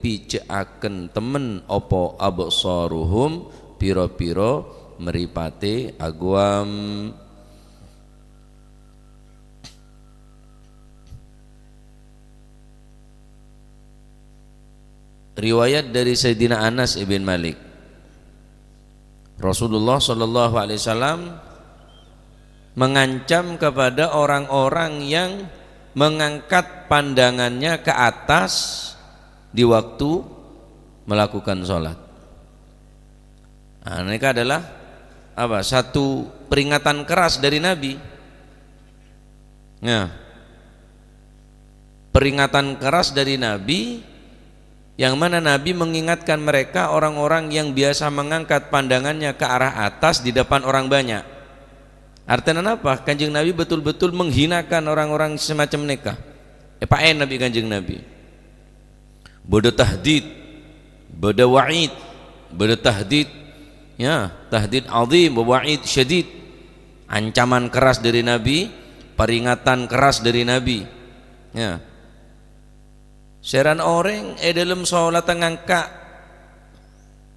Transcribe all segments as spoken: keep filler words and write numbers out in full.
pija'aken temmen apa absaruhum, pira-pira mripate aghwam. Riwayat dari Sayyidina Anas ibn Malik. Rasulullah sallallahu alaihi wasallam mengancam kepada orang-orang yang mengangkat pandangannya ke atas di waktu melakukan sholat. Nah, ini adalah apa? Satu peringatan keras dari Nabi. Nah, peringatan keras dari Nabi, yang mana Nabi mengingatkan mereka, orang-orang yang biasa mengangkat pandangannya ke arah atas di depan orang banyak. Artinya apa? Kanjeng Nabi betul-betul menghinakan orang-orang semacam neka. Epaen Nabi, Kanjeng Nabi. Bâdâ tahdid, bâdâ wa'id, bâdâ tahdid, ya, tahdid azim, wa wa'id syadid. Ancaman keras dari Nabi, peringatan keras dari Nabi. Ya. Sèran orèng è dâlem sholatta ngangka'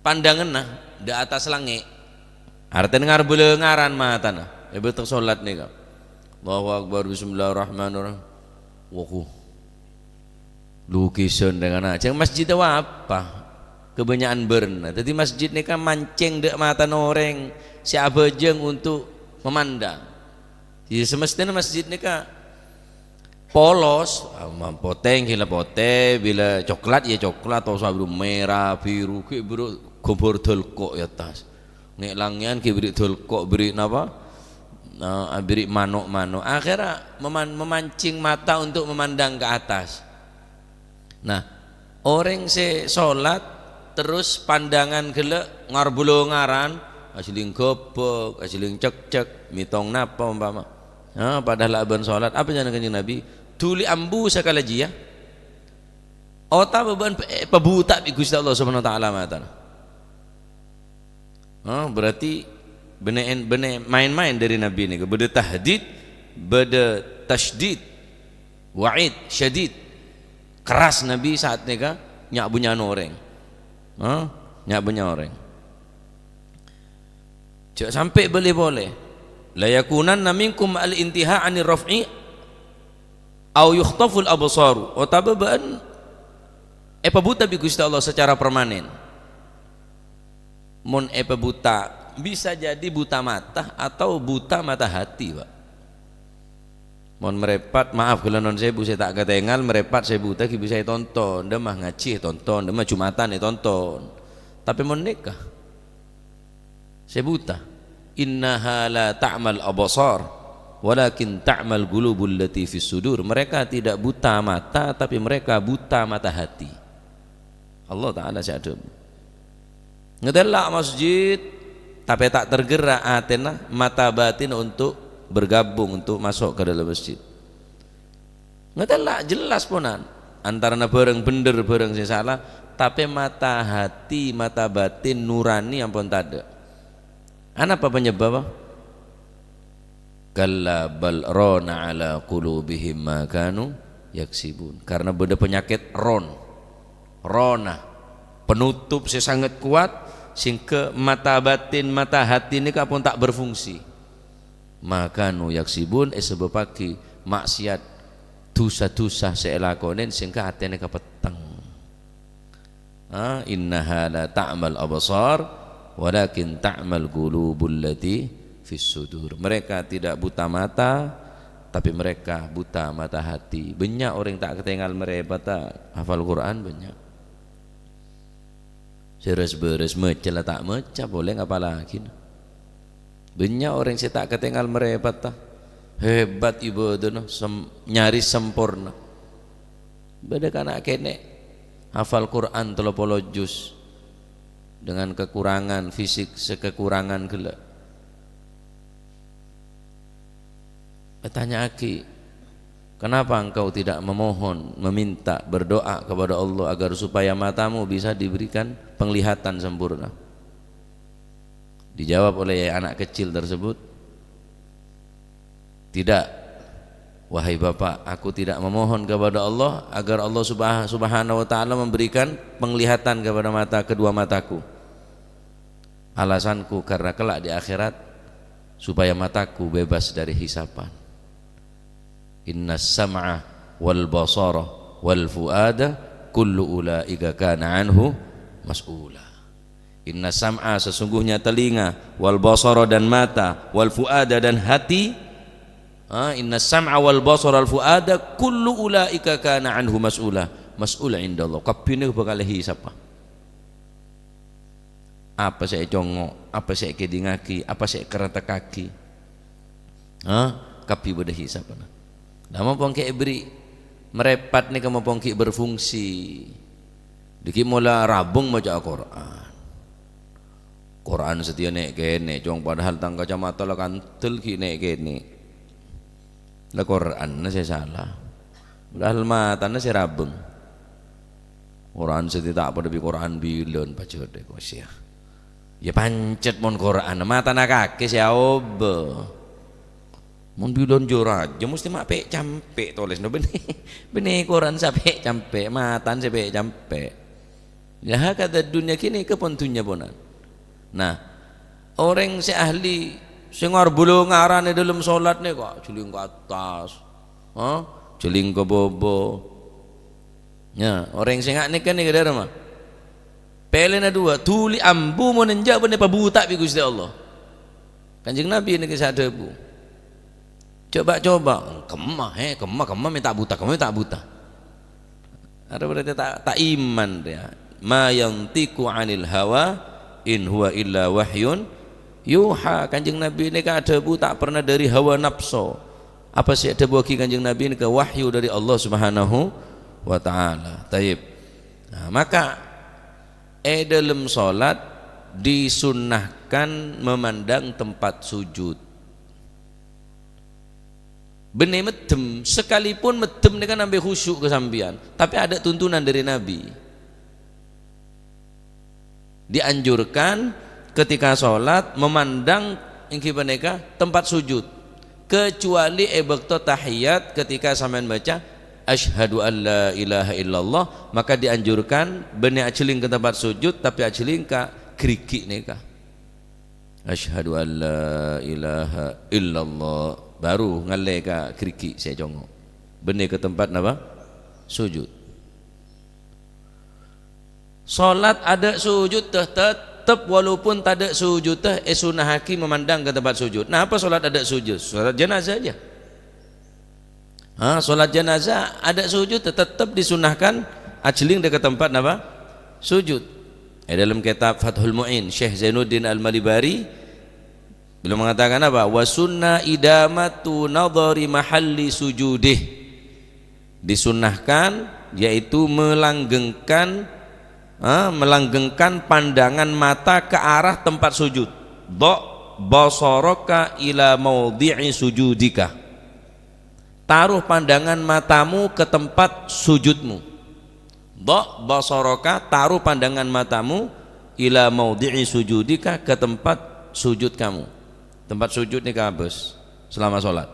pandanganna dâ' attas langngè'. Artèna ngar-bâlângaran matana è bâkto sholat nèka. Allahu Akbar, Bismillahirrahmanirrahim. Wah, lukisan dengan aja. Masjid apa? Kebanyakan bârna. Jadi masjid nèka mancèng dâ' matana orèng sè abhâjâng untuk memandang. Ya, semestèna masjid nèka polos, ah, ma-, potè ghi' la potè, bilâ coklat ya coklat, atau sabru mèra, biru, ghi' buru ghâmbhâr dâlko' è attas. Ngè' langngèyan ghi' bâri' dâlko', bâri' napa? Nah, bâri' mano'-mano'. Akhirnya meman-, memancing mata untuk memandang ke atas. Nah, orèng sè sholat terros pandangan ghellâ' ngar-bâlângaran, ajhelling ghâbâk, ajhelling cekcek, mètong napa umpama. Nah, padahal abân sholat, apa jârèya Kanjeng Nabi? Dhuli ambu sakalajiyâ. Otabâ bâ'na pe-, èpabhuta bi' Ghustè Allah Subhanahu wa Ta'ala matana. Oh, berarti bânnè, bânnè maèn-maèn dâri Nabi nèko. Bâdâ tahdid, bâdâ tasydid, wa'id, syadid. Keras Nabi saat nèka nya'-bânnya'an orèng. Oh, nya'-bânnya'an orèng. Jhâ' sampè' bâli polè. "La yakunanna minkum al-intiha' 'anir raf'i aw yukhtaful absar." Otabâ bâ'na èpabhuta bi' Ghustè Allah secara permanen. Mon èpabhuta, bisa jadi buta mata atau buta mata hati, Pak. Mon mrèpat, maaf, ghellâ' non sèbu sè ta' katèngal, mrèpat sè buta ghi' bisa ètonton, dâ' ma' ngajhi ètonton, dâ' ma' Jumatan ètonton. Tapè mon nèka, sè buta, "Innaha la ta'mal absar, walakin ta'mal qulubul lati fis sudur." Mereka tidak buta mata, tapi mereka buta mata hati. Allah Ta'ala sè adhâbu. Ngatèla' masjid, tapè ta' tergerak atèna, mata batin untuk bergabung, untuk masuk ke dalam masjid. Ngatèla' jelas ponan. Antarana bhârâng bhendher, bhârâng sè sala, tapè mata hati, mata batin, nurani ampon tadâ'. Anapa panyebabba? "Kalla bal rana ala qulubihim ma kanu yaksibun." Karena bâdâ panyakèt ron. Rona. Penutup sè sanget kowat, sehingga mata batin, mata hati nèka pon ta' berfungsi. Ma kanu yaksibun, èsabâbbhâghi maksiat, dhusa-dhusa sè èlakonè, sehingga atèna kapetteng. Ah, "Innaha la ta'mal absar, walakin ta'mal qulubul lati fis sudur." Mereka tidak buta mata, tapi mereka buta mata hati. Bânnya' orèng ta' katèngal marèpatta hafal Quran, bânnya'. Sè res-beres maca la ta' maca, polè apalagi. Bânnya' orèng sè ta' katèngal marèpatta. Hebat ibadahna, sem-, nyaris samporna. Bâdâ kana' kènè' hafal Quran tello polo juz dengan kekurangan fisik, sè kekurangan ghellâ'. Ètanya'aghi, "Kenapa engkau tidak memohon, meminta, berdoa kepada Allah agar supaya matamu bisa diberikan penglihatan sempurna?" Dijawab oleh anak kecil tersebut, "Tidak. "Wahai Bapak, aku tidak memohon kepada Allah agar Allah subha-, Subhanahu wa Ta'ala memberikan penglihatan kepada mata kedua mataku. Alasanku karena kelak di akhirat supaya mataku bebas dari hisapan." "Inna sam'a wal basara wal fuada kullu ulaika kana anhu mas'ula." "Inna sam'a, sesungguhnya telinga, wal basara, dan mata, wal fuada, dan hati." Ah, "Inna sam'a wal basara wal fuada kullu ulaika kana anhu mas'ula." Mas'ula indallah. Kabbhi nèko bhâkal èhisapa. Apa sè ècongngo', apa sè èkèdingngaghi, apa sè èkarèntekkaghi. Hah? Kabbhi bâdâ hisabbhâ. Lah, mon pong ghi' èberri' marèpat nèka, mon pong ghi' berfungsi. Dâgghi' mola rabung maca Al-Qur'an. Qur'an satèya nè'-kènè', cong, padahal tang kacamata la kandel ghi' nè'-kènè'. La Qur'anna sè sala. Padahal matana sè rabung. Qur'an satèya ta' padâ bi' Qur'an bilân pajhât è kosèya. Ya pancèt mon Qur'an, matana kakè sè aobâ. Mon bilân jâ rajâ, mesti ma' pè'-campè' tolèsna. Bânnè, bânnè Qur'an sapè'-campè', matana sapè' campè'. Ya, hakadha dunya ghânèka pon dunnya ponan. Nah, orèng sè ahli, sè ngarbulung aran è dâlem solat nèka, jhâling ka attas, ha? Jhâling ka bâbâ. Ya, orèng sè nga' nèka nèka dârâmma. Pèlèna duwâ', dhuli ambu mon enjâ' bânnè pabhuta' bi' Ghustè Allah. Kanjeng Nabi nèka sè adhâbu. Coba-coba, kemma, he, kemma, kemma mè' ta' buta, kemma mè' ta' buta. Arèya berarti ta', ta' iman rèya. "Ma yantiqu 'anil hawa, in huwa illa wahyun yuha." Kanjeng Nabi nèka adhâbu ta' pernah dâri hawa napso. Apa sè èdhâbuwaghi Kanjeng Nabi nèka wahyu dâri Allah Subhanahu wa Ta'ala. Tayyib. Nah, maka è dâlem solat disunnahkan memandang tempat sujud. Bânnè mèddhem, sakalipun mèddhem nèka nambâi khusyuk ka sampèyan, tapè adâ' tuntunan dâri Nabi. Dianjurkan ketika sholat memandang, èngghi panèka, tempat sujud, kecuali è bâkto tahiyat ketika sampèyan maca, "Asyhadu an la ilaha illallah," maka dianjurkan bânnè ajhâling ka tempat sujud, tapè ajhâling ka ghârighi' nèka. "Asyhadu an la ilaha illallah." Baru ngallè ka ghârighi' sè ècongngo'. Bânnè ka tempat napa? Sujud. Sholat adâ' sujud tè-, tèttep, walaupun tadâ' sujud tè-, èsunnahaghi memandang ka tempat sujud. Napa sholat adâ' sujud? Sholat jenazah aja. Ha, sholat jenazah adâ' sujud tè-, tèttep disunnahkan ajhâling dâ' ka tempat napa? Sujud. È dâlem kitab Fathul Mu'in, Syekh Zainuddin Al-Malibari, beliau mengatakan apa? "Wa sunna idamatu nadhari mahalli sujudih." Disunnahkan, yaitu melanggengkan, ha, melanggengkan pandangan mata ke arah tempat sujud. "Dha' basaraka ila maudhi'i sujudika." Taruh pandangan matamu ke tempat sujudmu. "Dha' basaraka," taruh pandangan matamu, "ila maudhi'i sujudika," ke tempat sujud kamu. Tempat sujud nèka abâs selama sholat.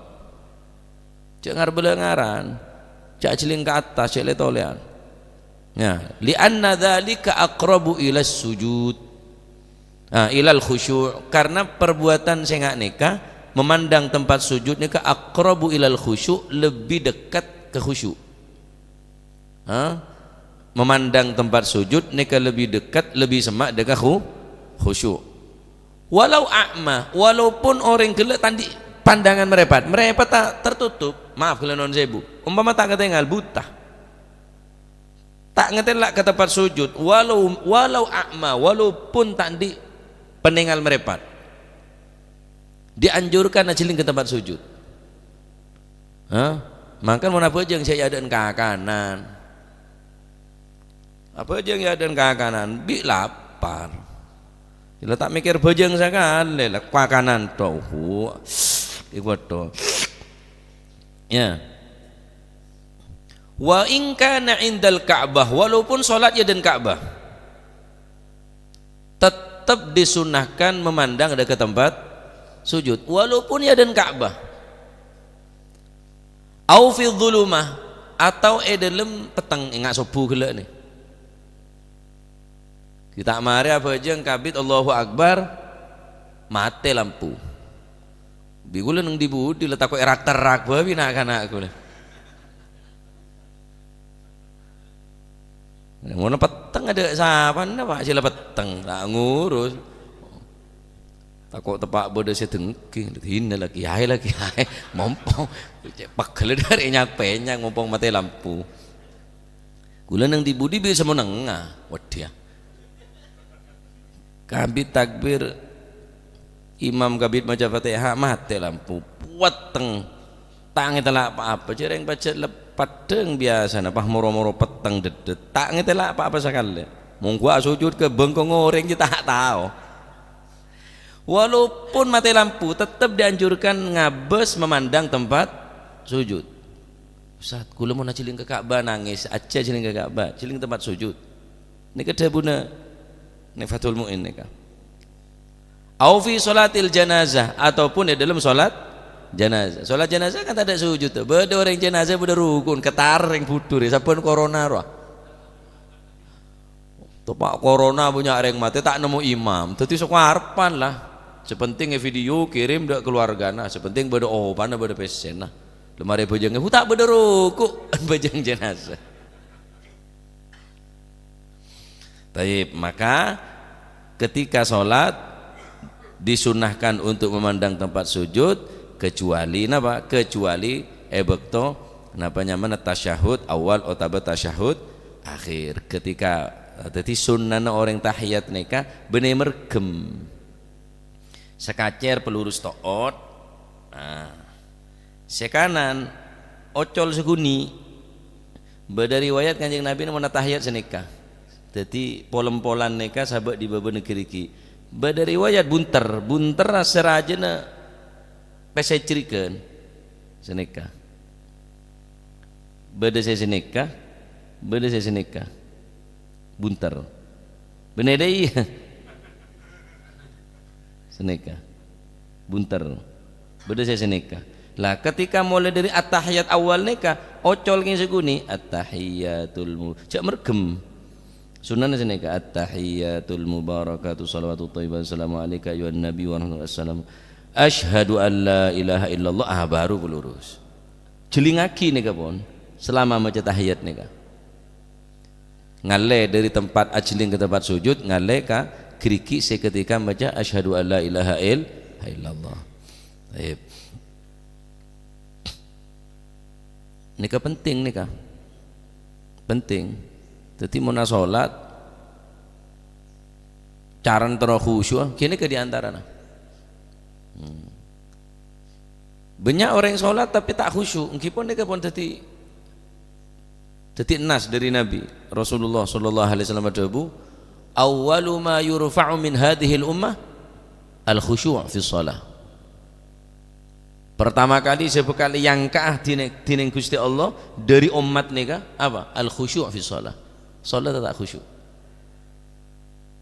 Jhâ' ngarbâlâ ngaran. Jhâ' ajhâling ka attas, jhâ' lè-tolèyan. Ya, "Li'anna dzalika aqrabu ilas sujud." Ah, ilal khusyu', karena perbuatan sè nga' nèka, memandang tempat sujud nèka aqrabu ilal khusyu', lebih dekat ke khusyuk. Ha? Memandang tempat sujud nèka lebih dekat, lebih semma' dâ' ka khu-, khusyuk. Walau a'ma, walaupun orèng ghellâ' ta' andi' pandangan marèpat, marèpat ta' tertutup, maaf ghellâ' non sebu, umpama ta' katèngal, buta. Ta' ngatèla' ka tempat sujud, walau, walau a'ma, walaupun ta' andi' panèngal marèpat. Dianjurkan ajhâling ka tempat sujud. Hah? Mangkana mon abhâjâng sè è adâ'na kakanan. Abhâjâng è adâ'na kakanan, bi' lapar. Ila ta' mèkkèr bhâjâng sakalè, la kakanan tok. Hu, iku tok. Ya. "Wa in kana indal Ka'bah," walaupun sholat è adâ'na Ka'bah. Tetap disunnahkan memandang dâ' ka tempat sujud, walaupun è adâ'na Ka'bah. Au fi dhulumah, atau è dâlem petteng, enga' sobbhu ghellâ' nè. Ghi' ta' marè abhâjâng kabit Allahu Akbar, matè lampu. Bi' ghulâ neng dhi-budhi la tako' èrak-terrak bhâi na'-kana' ghulâ. Mon petteng adâ' sapana, Pak, sè la petteng, ta' ngurus. Tako' teppa' bâdâ sè dengki, dinna la kiyaè, la kiyaè, mompong. Cè' pegghel dâri nyak-pènyak, mompong matè lampu. Ghulâ neng dhi-budhi bisa monengnga, weddiya. Kabit takbir, imam kabit maca Fatihah, matè lampu, petteng. Ta' ngètella' pa-apa, jhâreng pajhât lep-, peddhâng biyasana, pas moro-moro petteng dheddet. Ta' ngètella' pa-apa sakalè. Mongghu asojud ka bengkong orèng jâ ta' tao. Walaupun matè lampu, tetep dianjurkan ngabâs memandang tempat sujud. "Ustaz, ghulâ mon ajhâling ka Ka'bah nangès, ajjhâ' ajhâling ka Ka'bah, jhâling tempat sujud." Nèka dhâbuna Nè Fathul Mu'in nèka. Au fi sholatil janazah, ataupun è dâlem sholat janazah. Sholat janazah kan tadâ' sujud, to. Bâdâ orèng janazah bâdâ rukun, ketarèng budhur, ya, sabbhân corona rowa. Teppa' corona bânnya' rèng matè, ta' nemmo imam. Dhâddhi sakarebbhân la. Sè pentèng è video kirim dâ' keluargana, sè pentèng bâdâ opana, bâdâ pèssèna. Lemari bhâjângnga, "Bu, ta' bâdâ ruku'." Bhâjâng janazah. Taib, maka ketika sholat disunahkan untuk memandang tempat sujud, kecuali napa? Kecuali è bâkto napa nyamana tasyahud awal otabâ tasyahud akhir. Ketika, dhâddhi sunnana orèng tahiyat nèka bânnè mèrghèm. Sakacèr pelurus to'ot. Nah, sè kanan ocol sè ghunni. Bâdâ riwayat Kanjeng Nabi mon tahiyat sanèka. Dhâddhi, polem-polan nèka sabâ' è bâbâ negghâri ghi'. Bâdâ riwayat bhunter, bhunter sè rajâna pèssè jhârigân. Sanèka. Bâdâ sè sanèka, bâdâ sè sanèka. Bhunter. Bânnè dâ' iyâ. Sanèka. Bhunter. Bâdâ sè sanèka. Lah, ketika mulai dari at-tahiyat awal nèka, ocol kèng sè ghunni, "At-tahiyatul mu-," jhâ' mèrghèm. Sunnana sanèka, "At-tahiyatul mubarakatu shalawatut thayyibatu salamu alaika ayyuhan nabi wa rahmatullahi wassalam. Asyhadu an la ilaha illallah." Ah, baru pelurus. Jhâlingaghi nèka pon, selama maca tahiyat nèka. Ngalè dâri tempat ajhâling ka tempat sujud, ngalè ka ghârighi' sè ketika maca asyhadu alla ilaha ill-, illallah. Taib. Nèka penting nèka. Penting. Dhâddhi mon asholat, carana terro khusyuk, ghânèka di antarana. Hmm. Bânnya' orèng sholat tapè ta' khusyuk, ènggi pon nèka pon dhâddhi, dhâddhi nas dâri Nabi. Rasulullah sallallahu alaihi wasallam adhâbu, "Awwalu ma yurfa'u min hadhil ummah al-khusyu' fi shalah." Pertama kali sè bhâkal èangka'a dhinè-, dhinèng Ghustè Allah dâri ommat nèka apa? Al-khusyu' fi shalah. Sholat ta' khusyuk.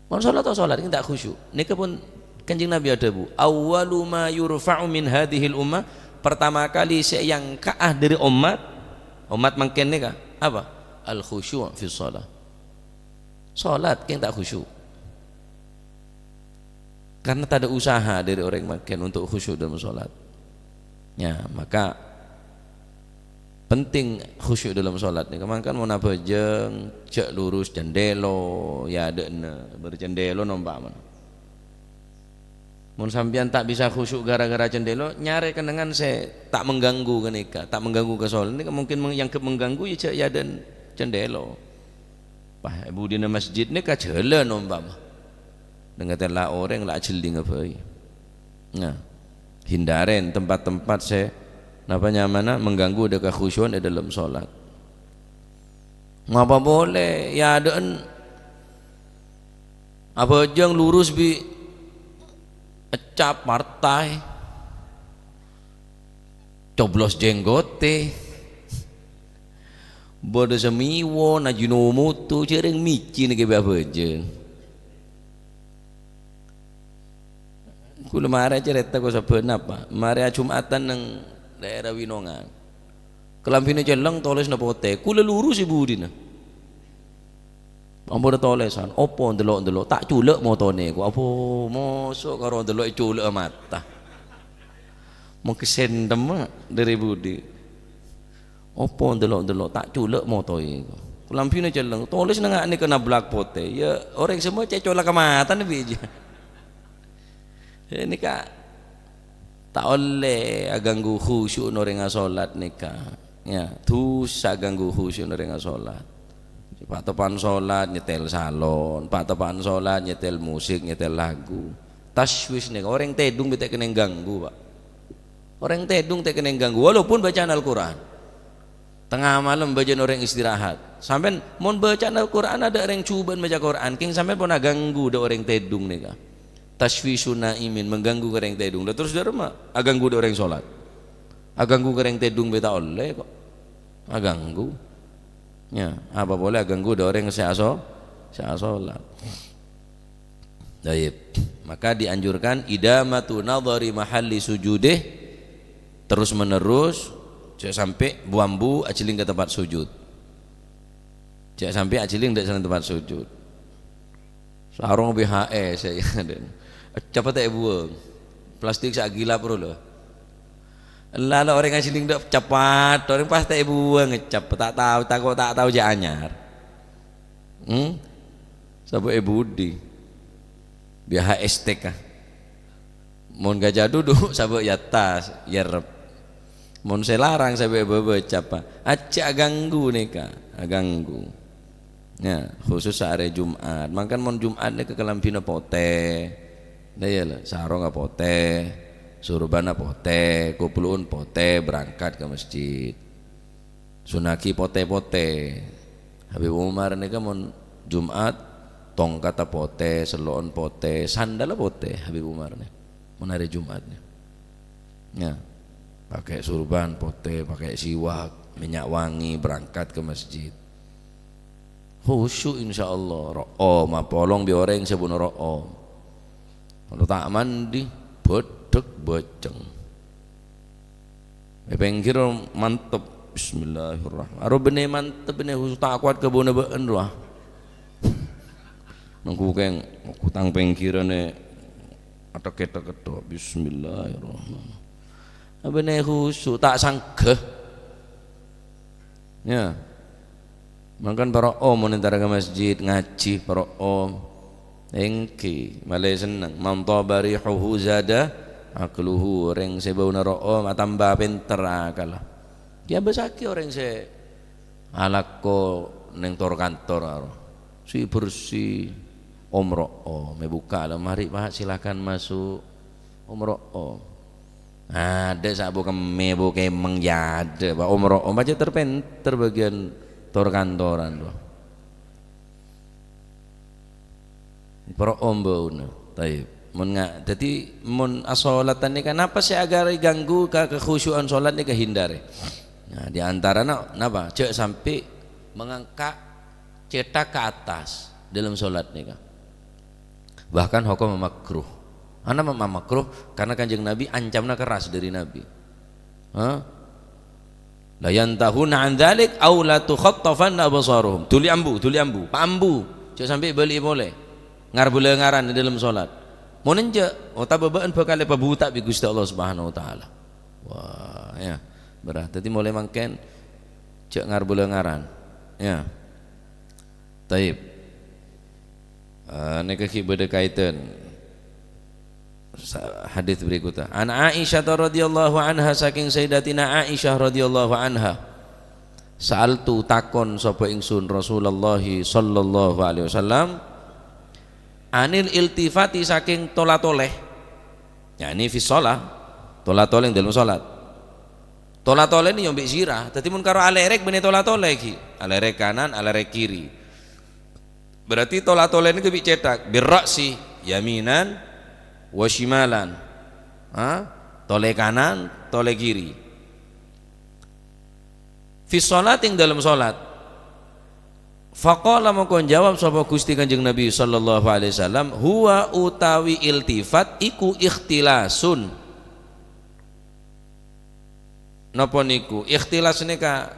Mon sholat ta' sholat, ta' khusyuk. Nèka pon Kanjeng Nabi adhâbu, "Awwalu ma yurfa'u min hadhil ummah," pertama kali sè èangka'a dâri ommat, ommat mangkèn nèka, apa? Al-khusyu' fi shalah. Sholat kèng ta' khusyuk. Karena tadâ' usaha dâri orèng mangkèn untuk khusyuk dalam sholat. Ya, maka penting khusyuk dalam sholat nèka. Mangkana mon abhâjâng, jhâ' lurus candhelo, ya adâ'na, bâr candhelo ompamana. Mon sampèyan ta' bisa khusyuk gara-gara candhelo, nyarè kennengngan sè ta' mengganggu ghânèka, ta' mengganggu ka sholat nèka mungkin meng-, èangghep mengganggu, ya jhâ' è adâ'na candhelo. Pas è budina masjid nèka jhâlân ompama. Neng-, ngatèla orèng la ajhâlinga bhâi. Nah, hindarè tempat-tempat sè, napa nyamana, mengganggu dâ' kakhusyu'an è dâlem sholat. Ngapa polè, ya, adâ'na abhâjâng lurus bi' ècap partai, coblos jenggote, bâdâ sè miwon, ajinomoto, jhâreng mècè nèka bi' abhâjâng. Kaulâ marè carèta ka sabbhân apa? Marè ajum'atan neng daerah Winongan. Kalambhina celleng, tolèsanna potè. Kulâ lurus è budina. Ampon tolèsan, apa ndello'-ndello', ta' culâ' motone, ko'. Apa, mosok karo ndello' èculâ'â mata. Mongkè sèndhem, dâri budi. Apa ndello'-ndello', ta' culâ' motoè, ko'. Kalambhina celleng, tolèsanna nga' nèka nablak potè. Ya, orèng sè maca ècola'aghi matana bi' jiyâ. Nèka ta' ollè aghânggu khusyu'na orèng asholat nèka. Ya, dhusa aghânggu khusyu'na orèng asholat. Pa'-teppa'an sholat nyètèl salon, pa'-teppa'an sholat nyètèl musik, nyètèl lagu. Taswis nèka, orèng tèdung bi' ta' kennèng ganggu, Pa'. Orèng tèdung ta' kennèng ganggu, walaupun bacaan Al-Qur'an. Tengnga malem bâjâna orèng istirahat. Sampèyan mon bacaan Al-Qur'an adâ' orèng jhubâ'ân maca Qur'an, kèng sampèyan pon aghânggu dâ' orèng tèdung nèka. Taswisun naimin, mengganggu ka orèng tèdung. Lah terros dâremma aghânggu dâ' orèng sholat? Aghânggu ka orèng tèdung bi' ta' ollè, ko'. Aghânggu. Ya, apa polè aghânggu dâ' orèng sè aso-, sè asholat. Tayyib. Maka dianjurkan idamatu nadhari mahalli sujudih, terus-menerus, jhâ' sampè' bu-ambu ajhelling ka tempat sujud. Jhâ' sampè' ajhelling dâ' sèna tempat sujud. Sarong B H S, ya. Ceppa' ta' èbuwâng. Plastik sè agilap ro, lho. Ella, la orèng ajhelling dâ' ceppa', orèng pas ta' èbuwâng, ceppa' ta' tao, tako' ta' tao jhâ' anyar. Hmm? Sabâ' è budi. B H S T K. Mon ghâjâ dudu, sabâ' è attas, èrrep. Mon sè larang sabâ' è bâbâ, ceppa'. Ajjhâ' aghânggu nèka, aghânggu. Ya, khusus arè Jum'at. Mangkana mon Jum'at nèka kalambhina potè. Lah iyâ, la, sarongnga potè, surbanna potè, koplo'en potè, berangkat ka masjid. Sunnaghi potè-potè. Habib Umar nèka mon Jum'at, tongkatta potè, sello'en potè, sandhâlla potè Habib Umar nè. Mon arè Jum'at nè. Ya. Pakai surban potè, pakai siwak, minyak wangi, berangkat ke masjid. Khusyuk, insyaallah. Ro'om, apolong bi' orèng sè bâdâ ro'om. Kalau ta' mandi, bâdhâk bâceng. È pèngghir mantep. Bismillahirrahmanirrahim. Aro bânnè mantep, bânnè khusyuk, ta' kowat ka bâuna bâ'en rowa. Nanggu kèng, tang pèngghirânè athek-thek tok. Bismillahirrahmanirrahim. Bânnè khusyuk, ta' sangghâ. Ya. Mangkana paro'om mon entara ka masjid, ngajhi paro'om. Èngghi, malè senneng. "Man thaba rihuhu zada aqluhu." Orèng sè bâuna ro'om atamba pènter akalla. Iyâ, bâsaghi orèng sè alako neng tor-kantor aro. Sè bersè, om ro'om. Èbukka' lemari, Pak, silakan masuk. Om ro'om. Adâ' sè bu kemmè, bu kemmèng, ya adâ', Pak. Om ro'om pajhât ter-pènter bâgiyân tor-kantoran, rowa. Paro'om bâuna. Tayyib. Mon nga-, dhâddhi mon asolatan nèka, napa sè aghâri ganggu ka kakhusyu'an solat nèka, hindari. Nah, di antarana napa? Jhâ' sampè' mangangka' cèthak ka attas dâlem solat nèka. Bahkan hokom makruh. Ana ma-, makruh karena Kanjeng Nabi ancamna keras dâri Nabi. Ha? "La yantahuna an dzalik aw la tukhattafanna absaruhum." Dhuli ambu, dhuli ambu, paambu. Jhâ' sampè' bâli'i polè. Ngar-bâlângaran è dâlem solat. Mon enjâ', otabâ bâ'en bhâkal èpabhuta' bi' Ghustè Allah Subhanahu wa Ta'ala. Wah, ya. Berarti dhâddhi molaè mangkèn jhâ' ngar-bâlângaran. Ya. Tayyib. Eh, nèka ghi' bâdâ kaitân sa-, hadits berikutnya. An Aisyah radhiyallahu anha, saking Sayyidatina Aisyah radhiyallahu anha. Sa'altu, takon sapa ingsun Rasulullah sallallahu alaihi wasallam, anil iltifati, saking tola-tolè. Yakni fi shalah, tola-tolè ing dalam salat. Tola-tolè nèka ya bi' sira. Dhâddhi mon karo alèrèk bânnè tola-tolè ghi. Alèrèk kanan, alèrèk kiri. Berarti tola-tolè nèka bi' cèthak, bir ra'si yaminan wa shimalan. Ha? Tolè kanan, tolè kiri. Fi shalat, ing dalam salat. Faqala, mongko njawab sapa Gusti Kanjeng Nabi sallallahu alaihi wasallam, "Huwa, utawi iltifat iku ikhtilasun." napa niku? Ikhtilas nèka,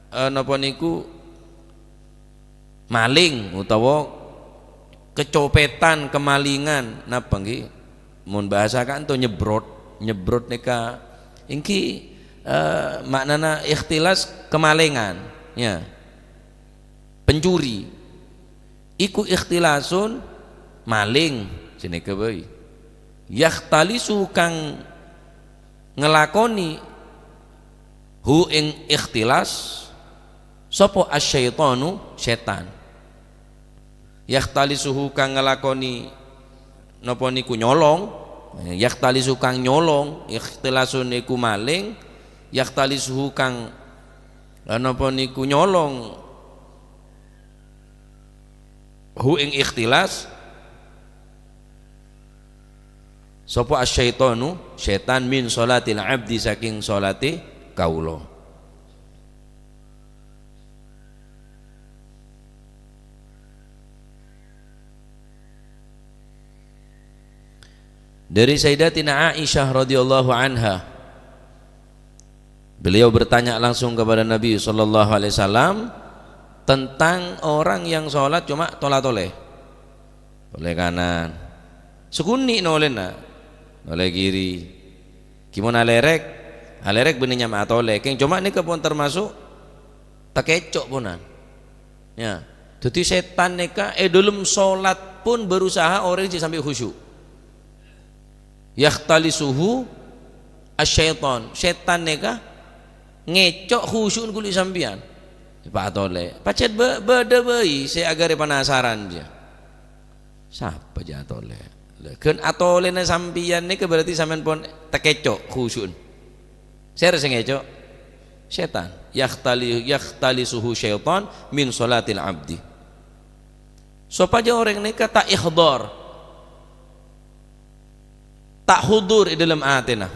eh, napa niku? Maling utawa kacopètan, kamalingan. Napa ngghi? Mon bahasa ka'dinto nyebrot. Nyebrot nèka èngghi, eh, ma'nana ikhtilas kamalingan, ya. Pencuri. Iku ikhtilasun maling, sanèka bhâi. Yakhtalisu kang nglakoni hu ing ikhtilas, sapa asyaitonu? Sètan. Yakhtalisuhu kang nglakoni napa niku nyolong, yakhtalisu kang nyolong, ikhtilasun niku maling, yakhtalisuhu kang, eh, napa niku nyolong hu ing ikhtilas, sapa asyaitonu? Sètan, min sholatil abdi, saking sholate kaula. Dari Sayyidatina Aisyah radhiyallahu anha, beliau bertanya langsung kepada Nabi sallallahu alaihi wasallam tentang orang yang sholat cuma tola-tole. Tole kanan. Sakonè' nolèna. Nolè kiri. Gimana lerek? Alerek bânnè nyama'a tole. Kèng coma nèka pon termasuk takèco' ponan. Ya. Dhâddhi sètan nèka è dâlem sholat pon berusaha orèng jhâ' sampè' khusyuk. Yakhtalisuhu asyaiton. Sètan nèka ngèco' khusyu'na kulâ sampèyan. Pas atole. Pajhât bâ-, bâdâ bhâi sè aghârâ penasaran, jhâ. Sapa jhâ' atole? Lha, ghân atolèna sampèyan nèka berarti sampèyan pon takèco' khusyu'na. Sèra sè ngèco'? Sètan. Yakhtali-, yakhtalisuhu syaiton min sholatil abdi. Sopajâ orèng nèka ta' ihdhar, ta' hudur è dâlem atèna.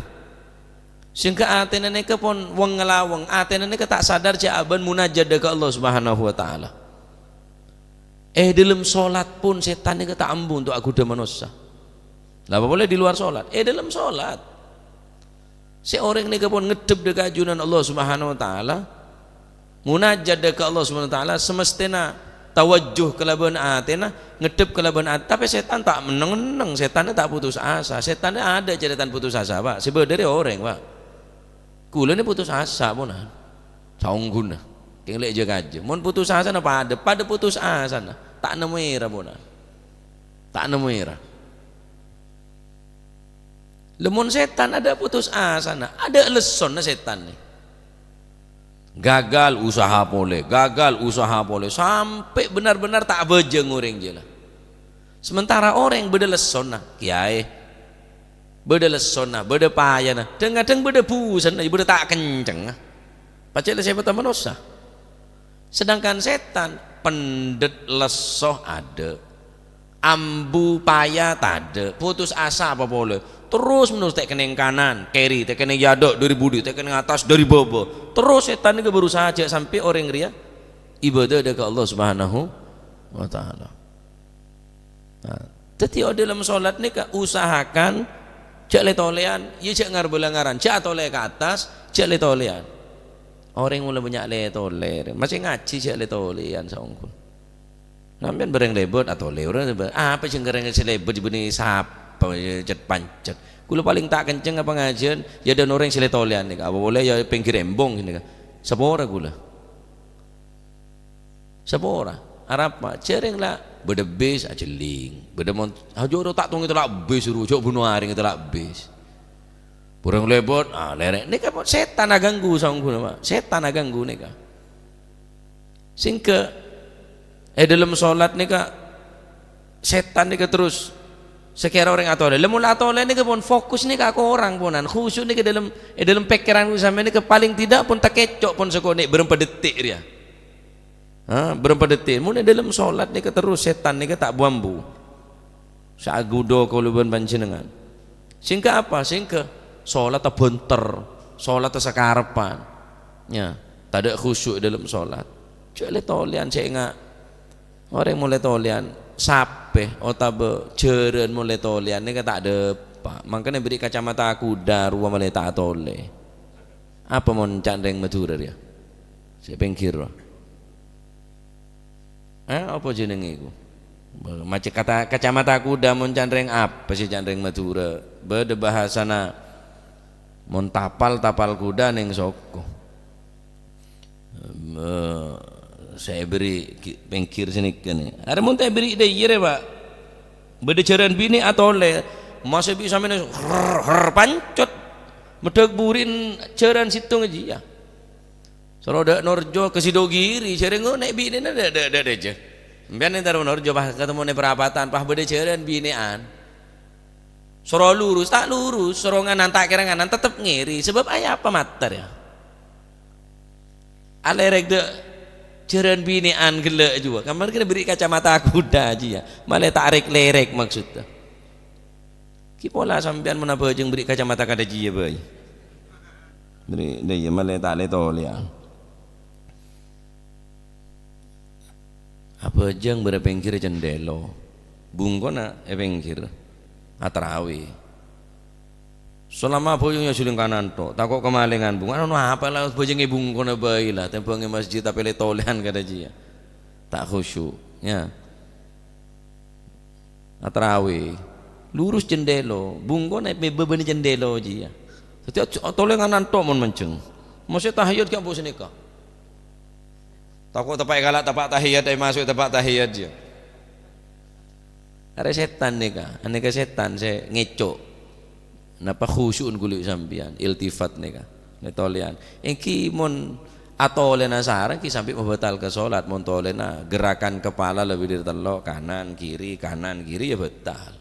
Sehingga atèna nèka pon weng-ngalaweng, atèna nèka ta' sadar jhâ' abân munajat dâ' ka Allah Subhanahu wa Ta'ala. È dâlem sholat pon sètan nèka ta' ambu untuk aghudhâ manossa. Lah, apa polè di luar sholat? È dâlem sholat. Sè orèng nèka pon ngeddhep dâ' ka ajunan Allah Subhanahu wa Ta'ala, munajat dâ' ka Allah Subhanahu wa Ta'ala, semestèna tawajjuh kalabân atèna, ngeddhep kalabân at-, tapè sètan ta' neng-enneng, sètanna ta' putus asa. Sètanna adâ' carètana putus asa, Pak. Sè bâdâ rè orèng, Pak. Kulâ nè putus asa, ponan. Saongghuna. Kèng lè' jâ-kajâ. Mon putus asana padâ, padâ putus asana. Ta' nemmo èra, ponan. Ta' nemmo èra. Lha, mon sètan adâ' putus asana, adâ' lessonna sètan nè. Gagal, usaha polè, gagal, usaha polè, sampè' benar-benar ta' abhâjâng orèng jâ la. Sementara orèng bâdâ lessonna, kèyaè, bâdâ lessonna, bâdâ payana, dhâng-kadhâng bâdâ busenna, bâdâ ta' kencengnga. Pajhât la sèpètta manossa. Sedangkan sètan, pendhet lesso adâ'. Ambu paya tadâ'. Putus asa apa polè. Terros menerros tèkènèng kanan, kèri, tèkènèng è adâ', dâri budi, tèkènèng attas, dâri bâbâ. Terros sètan nèka berusaha jhâ' sampè' orèng rèya ibadah dâ' ka Allah Subhanahu wa Ta'ala. Nah, dhâddhi, o, dâlem sholat nèka usahakan jhâ' lè-tolèyan, iyâ jhâ' ngar-bâlângaran, jhâ' atolè ka attas, jhâ' lè-tolèyan. Orèng molaè bânnya' lè-tolè, masih ngajhi jhâ' lè-tolèyan saongghuna. Sampèyan bâreng lèbât, atolè orèng lèbât. Apa jhâ' orèng sè lèbât bânnè sapa, yâ, cet-pancet. Kulâ palèng ta' kenceng apa ngajhiyân, yâ, dân orèng sè lè-tolèyan nèka. Apa polè yâ pèngghir embong nèka. Sapora kulâ. Sapora. Arapa? Jhârèng la bâdâ bis ajhelling. Bâdâ mon-, ajhârèng ta' tong ètèla' bis, ru, jhâ' bâno arèng ètèla' bis. Bâreng lèbât, ah, lèrèk. Nèka pon sètan aganggu saongghuna, Pak. Sètan aganggu nèka. Sèngghâ è dâlem sholat nèka, sètan nèka terros sakèra orèng atolè. Lamon la atolè nèka pon fokus nèka korang ponan. Khusyuk nèka dâlem, è dâlem pèkkèran sampèyan nèka palèng tidak pon takèco' pon sakonè' bârâmpa detik rèya. Ha, bârâmpa detik. Mon è dâlem sholat nèka terros sètan nèka ta' bu-ambu. Saaghudhu kaulâ bân panjhennengngan. Sèngghâ apa? Sèngghâ sholatta bhânter, sholatta sakarebbhân. Yâ, tadâ' khusyuk è dâlem sholat. Jhâ' lè-tolèyan sè enga'. Orèng mon lè-tolèyan, sapè otabâ jhârân mon lè-tolèyan nèka ta' dâpa'. Mangkana bâri' kacamata kuda rowa malè ta' atolè. Apa mon can rèng Madhurâ rèya? Sè pèngghir, rowa. Eh, apa jenengè iku? Maca kata, kacamata kuda mon can rèng apa sè can rèng Madhurâ? Bâdâ bhâsana mon tapal, tapal kuda neng soko. Eh, sè èberri' ki-, pèngghir sanèka nè. Arè mon ta' èberri' dâ' iyâ rè, Pak. Bâdâ jhârân binè' atolè. Masa bi' sampèyan her, her, pancot. Meddhâk buri'en jhârân sèttong jiyâ. Soro dâ' Norjo ka Sidogiri, jhârân ngo nè' binèna dâ', dâ', dâ', dâ' jâ. Sampèyan entar Norjo pas katemmo nè' parapatan, pas bâdâ jhârân binè'an. Soro lurus, ta' lurus, soro nganan, ta' kèra nganan, tettep ngèrè. Sabâb aèng apa mater, yâ? Alèrèk dâ' jhârân binè'an ghellâ' jiyâ. Kamar kèra berri' kacamata kuda jiyâ. Malè ta' rèk-lèrèk maksoddhâ. Ghi pola sampèyan mon abhâjâng berri' kacamata kadâ jiyâ bhâi. Berri' dâ' iyâ malè ta' lè-tolèyan. Abhâjâng bârâ pèngghir cendhèlo. Bungkona è pèngghir. Atrawè. Salama abhâjâng yâ jhuling kanan tok. Tako' kamalèngan bungkona. Anu apa la abhâjâng è bungkona bhâi la. Tèmbhâng è masjid tapè lè-tolèyan kadâ jiyâ. Ta' khusyuk, yâ. Atrawè. Lurus cendhèlo. Bungkona è bâbâna cendhèlo jiyâ. Dâddhi at-, atolèngan tok mon manjheng. Mosè tahiyat ghi' ambu sanèka. Tako' teppa' èkala' teppa' tahiyat, è maso' teppa' tahiyat, yâ. Arè sètan nèka, anèka sètan sè ngèco'. Napa khusyu'en ghuli' sampèyan, iltifat nèka, lè-tolèyan. Ènggi mon atolèna sareng ghi sampè' mabatalka solat, mon tolèna gerakan kepala lebih dari tello', kanan, kiri, kanan, kiri, yâ batal.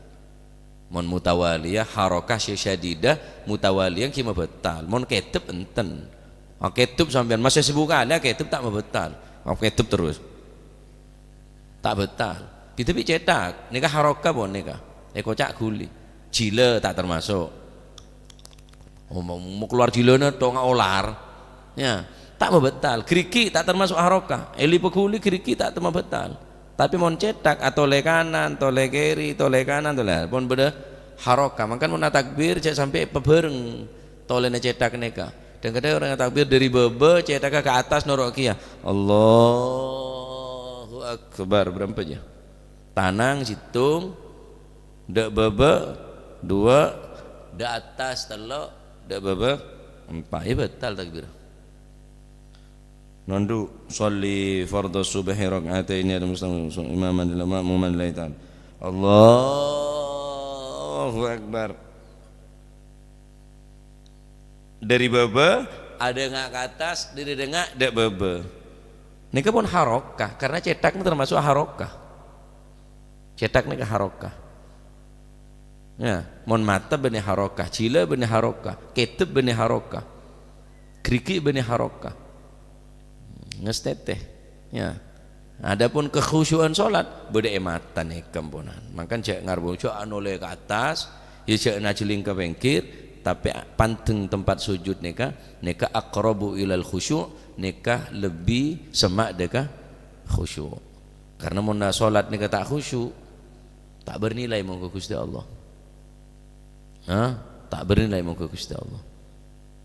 Mon mutawaliyah, harokah sè syadidah, mutawaliyah ghi mabatal. Mon kèdep enten. Ah, kèdep sampèyan, masè sèbu kalè, ah, kèdep ta' mabatal. Ah, kèdep terros. Ta' batal. Bidhâ bi' cèthak, nèka harokah pon nèka. Èkoca' ghuli. Jilâ ta' termasuk. Oh, mau, mau keluar jilâna, tonga olar. Ya, ta' mabatal. Gerigi' ta' termasuk harokah. Èli paghuli gerigi' ta' terma batal. Tapè mon cèthak, atolè kanan, tolè kèri, tolè kanan, tolè, pon bâdâ harokah. Mangkana mon atakbir, jhâ' sampè' pabhâreng tolèna cèthak nèka. Dhâng-kadhâng orèng atakbir dâri bâbâ, cèthakka ka attas noro' kèya. Allahu Akbar. Bârâmpa jiyâ? Tanang, sèttong, dâ' bâbâ, duwâ', dâ' attas, tello', dâ' bâbâ, empa'. Yâ batal takbir. Nondhu', sholli fardhu subhi rak'ataini al-muslim imaman lil ma'mumin laitan. Allahu Akbar. Dâri bâbâ, adhângnga' ka attas, dâri dhângnga', dâ' bâbâ. Nèka pon harokah, karna cèthak nèka termasuk harokah. Cèthak nèka harokah. Ya, mon mata bânnè harokah, jilâ bânnè harokah, kèdep bânnè harokah, gerigi' bânnè harokah. Ngastètè. Ya. Adapun kekhusyu'an sholat, bâdâ è mata nèka, emponan. Mangkana jhâ' ngarep, jhâ' anolè ka attas, ya jhâ' najhelling ka pèngghir, tapè pandeng tempat sujud nèka, nèka aqrabu ilal khusyu', nèka lebbi semma' dâ' ka khusyu'. Karna mon sholat nèka ta' khusyu', ta' bernilai mongghu Ghustè Allah. Hah? Ta' bernilai mongghu Ghustè Allah.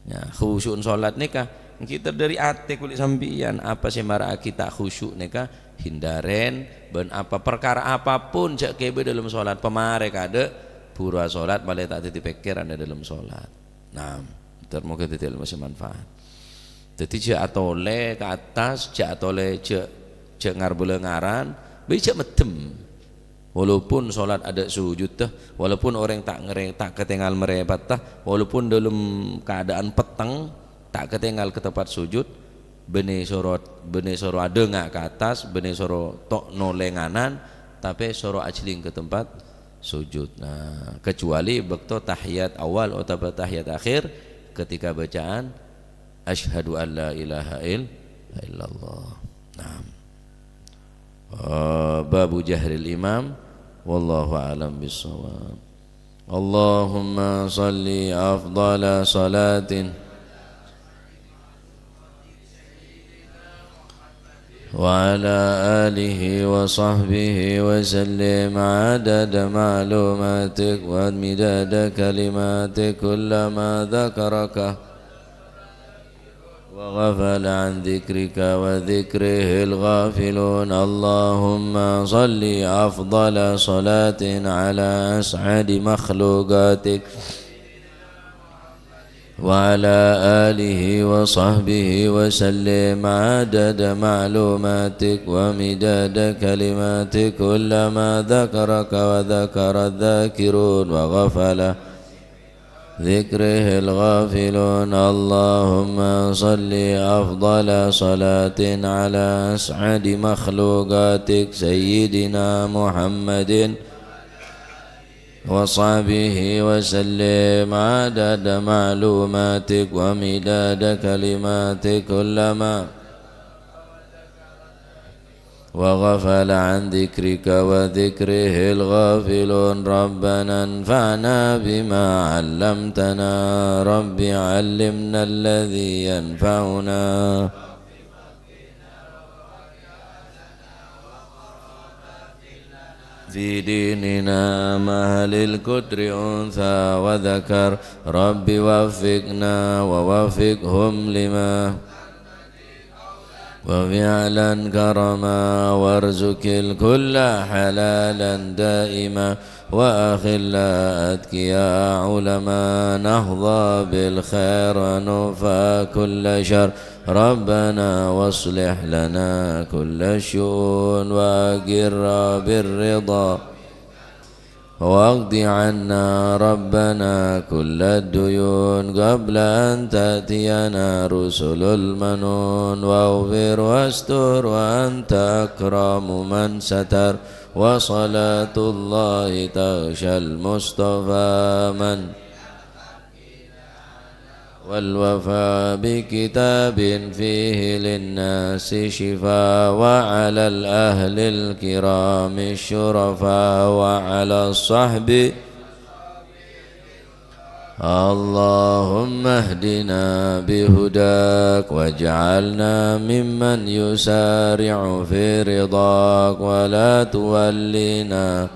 Ya, khusyu'en sholat nèka, ènggi ter dâri atè ghuli' sampèyan. Apa sè mara'aghi ta' khusyuk nèka, hindaren, bân apa, parkara apapun jhâ' ghibâ dâlem sholat, pamarè kadâ', buru asholat, malè ta' dhâddhi pèkkèran è dâlem sholat. Nah, ter moghâ dhâddhi ilmu sè manfaat. Dhâddhi jhâ' atolè ka attas, jhâ' atolè, jhâ', jhâ' ngarbâlâ ngaran, bâi jhâ' meddhem. Walaupun sholat adâ' sujuddhâ, walaupun orèng ta' ngarè-, ta' katèngal marèpatta, walaupun dâlem keadaan petteng, ta' katèngal ka tempat sujud, bânnè soro, bânnè soro adhângnga' ka attas, bânnè soro to' nolènganan, tapè soro ajhelling ka tempat sujud. Nah, kecuali bâkto tahiyat awal otabâ tahiyat akhir, ketika bacaan Asyhadu an la ilaha ill-, illallah. Naam. Eh, babu jahril imam, wallahu a'lam bissawab. Allahumma shalli afdhala shalatin wa ala alihi wa sahbihi wa sallim adada ma'lumatik wa midada kalimatik kullama dzakaraka وغفل عن ذكرك وذكره الغافلون. اللهم صل أفضل صلاة على أسعد مخلوقاتك وعلى آله وصحبه وسلم عدد معلوماتك ومداد كلماتك، كلما ذكرك وذكر الذاكرون وغفل ذكره الغافلون. اللهم صل أفضل صلاة على أسعد مخلوقاتك سيدنا محمد وصحبه وسلم عدد معلوماتك ومداد كلماتك، كلما وغفل عن ذكرك وذكره الغافلون. ربنا انفعنا بما علمتنا. رب علمنا الذي ينفعنا في ديننا. مهل الكدر أنثى وذكر. رب وفقنا ووفقهم لما وفعلا كرما، وارزق الكل حلالا دائما، وأخلاء أتقياء علما، نحظى بالخير ونكفى كل شر. ربنا واصلح لنا كل الشؤون، وأقر بالرضا واقض عنا ربنا كل الديون قبل أن تأتينا رسل المنون، واغفر واستر وأنت أكرم من ستر، وصلاة الله تغشى المصطفى من والوفاء بكتاب فيه للناس شفاء، وعلى الأهل الكرام الشرفاء، وعلى الصحب. اللهم اهدنا بهداك، واجعلنا ممن يسارع في رضاك، ولا تولنا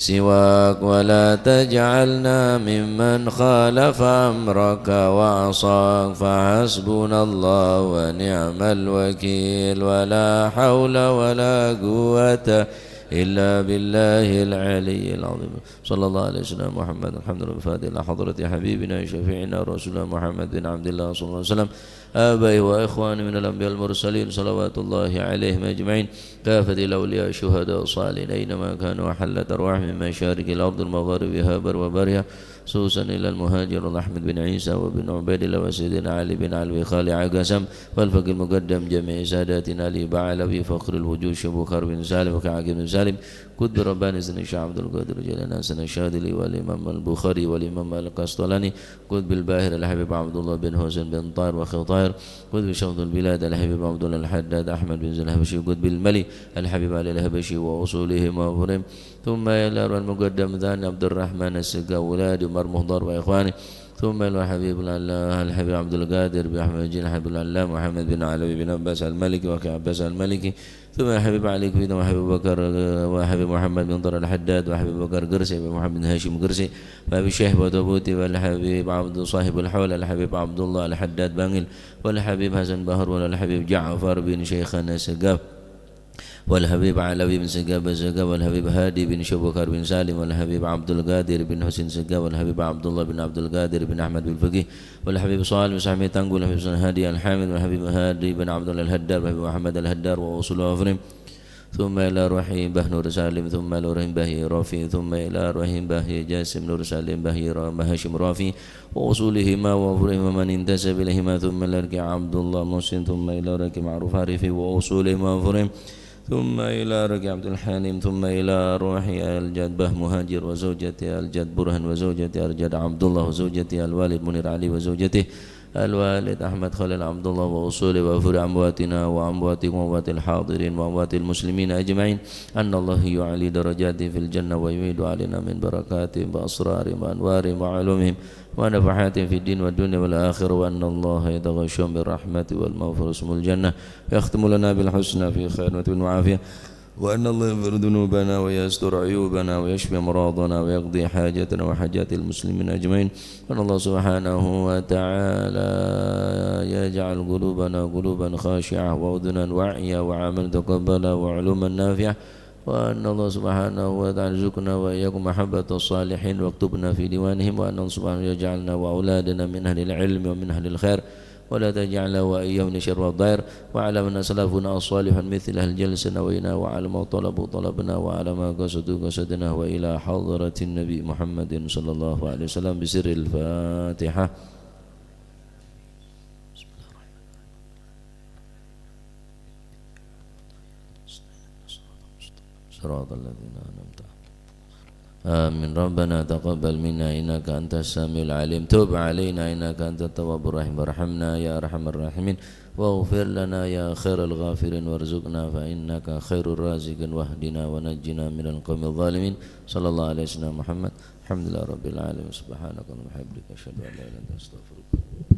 سواك، ولا تجعلنا ممن خالف أمرك وعصاك، فحسبنا الله ونعم الوكيل، ولا حول ولا قوة إلا بالله العلي العظيم. صلى الله على سيدنا محمد. الحمد لله. الفاتحة لحضرة حبيبنا شفيعنا رسولنا محمد بن عبد الله صلى الله عليه وسلم. آبائه وإخوانه من الأنبياء المرسلين، صلوات الله عليهم أجمعين، كافة الأولياء الشهداء الصالحين أينما كانوا، وحلت أرواحهم من مشارق الأرض ومغاربها برها وبحرها، خصوصا إلى المهاجر أحمد بن عيسى وابن عبيد الله وسيدنا علي بن علوي خالع قسم، والفقيه المقدم جميع ساداتنا أبي علوي فخر الوجود شيخ بكر بن سالم وكعب بن سالم، قطب رباني سيدنا الشيخ عبد القادر الجيلاني سيدنا الشاذلي والإمام البخاري والإمام القسطلاني، قطب الباهر الحبيب عبد الله بن حسين بن طاهر وخطاهر، قطب شمس البلاد الحبيب عبد الله الحداد أحمد بن زين الحبشي، قطب الملي الحبيب علي الحبشي وأصولهم وفروعهم، ثم إلى أرواح المقدم ثاني عبد الرحمن السقاف وولده عمر مخضر وإخوانه، ثم إلى الحبيب العلامة الحبيب عبد القادر بن أحمد الجيلاني، الحبيب العلامة محمد بن علوي بن عباس المالكي وأخي عباس المالكي، ثم الحبيب علي كويت وحبيب بكر وحبيب محمد بن طارق الحداد وحبيب بكر قرسي ومحمد بن هاشم قرسي وأبي الشيخ بطوبوتي والحبيب عبد صاحب الحول الحبيب عبد الله الحداد بانقل والحبيب حسن بحر والحبيب جعفر بن شيخنا السقاف والحبيب علوي بن سقاف السقاف والحبيب هادي بن شيخ بكر بن سالم والحبيب عبد القادر بن حسين السقاف والحبيب عبد الله بن عبد القادر بن أحمد الفقيه والحبيب صالح بن سامي تنقل والحبيب حسين هادي الحامد والحبيب هادي بن عبد الله الهدار والحبيب محمد الهدار وأصول وفروعهم، ثم إلى روح باه نور سالم، ثم إلى روح باه رافي، ثم إلى روح باه جاسم نور سالم باه را-، هاشم رافي، وأصولهما وفروعهما من انتسب إليهما، ثم إلى روح عبد الله محسن، ثم إلى روح معروف عارفي وأصولهما وفروعهم، ثم إلى روح عبد الحليم، ثم إلى روح الجد باه مهاجر وزوجته الجد برهان وزوجته الجد عبد الله وزوجته الوالد منير علي وزوجته الوالد أحمد خليل عبد الله وأصوله وفروع أمواتنا وأمواتكم وأموات الحاضرين وأموات المسلمين أجمعين، أن الله يعلي درجاته في الجنة ويعيد علينا من بركاتهم وأسرارهم وأنوارهم وعلومهم ونفحاتهم في الدين والدنيا والآخرة، وأن الله يتغشاهم بالرحمة والمغفرة ويسكنهم الجنة، ويختم لنا بالحسنى في خير وعافية. وأن الله يغفر ذنوبنا ويستر عيوبنا ويشفي أمراضنا ويقضي حاجاتنا وحاجات المسلمين أجمعين. وأن الله سبحانه وتعالى يجعل قلوبنا قلوبا خاشعة وأذنا واعية وعملا متقبلا وعلوما نافعة. وأن الله سبحانه وتعالى يرزقنا وإياكم محبة الصالحين واكتبنا في ديوانهم. وأن الله سبحانه يجعلنا وأولادنا من أهل العلم ومن أهل الخير. ولا تجعلنا وإياهم من الشر والضير. وعلى من أسلفنا الصالحون مثل أهل الجلسة نوينا وعلى ما طلبوا طلبنا وعلى ما قصدوا قصدنا وإلى حضرة النبي محمد صلى الله عليه وسلم بسر الفاتحة. صراط الذين أنعمت عليهم. آمين. ربنا تقبل منا إنك أنت السميع العليم. تب علينا إنك أنت التواب الرحيم. وارحمنا يا أرحم الراحمين. واغفر لنا يا خير الغافرين. وارزقنا فإنك خير الرازقين. واهدنا ونجنا من القوم الظالمين. صلى الله على سيدنا محمد. الحمد لله رب العالمين. سبحانك اللهم وبحمدك. أشهد أن لا إله إلا أنت. أستغفرك.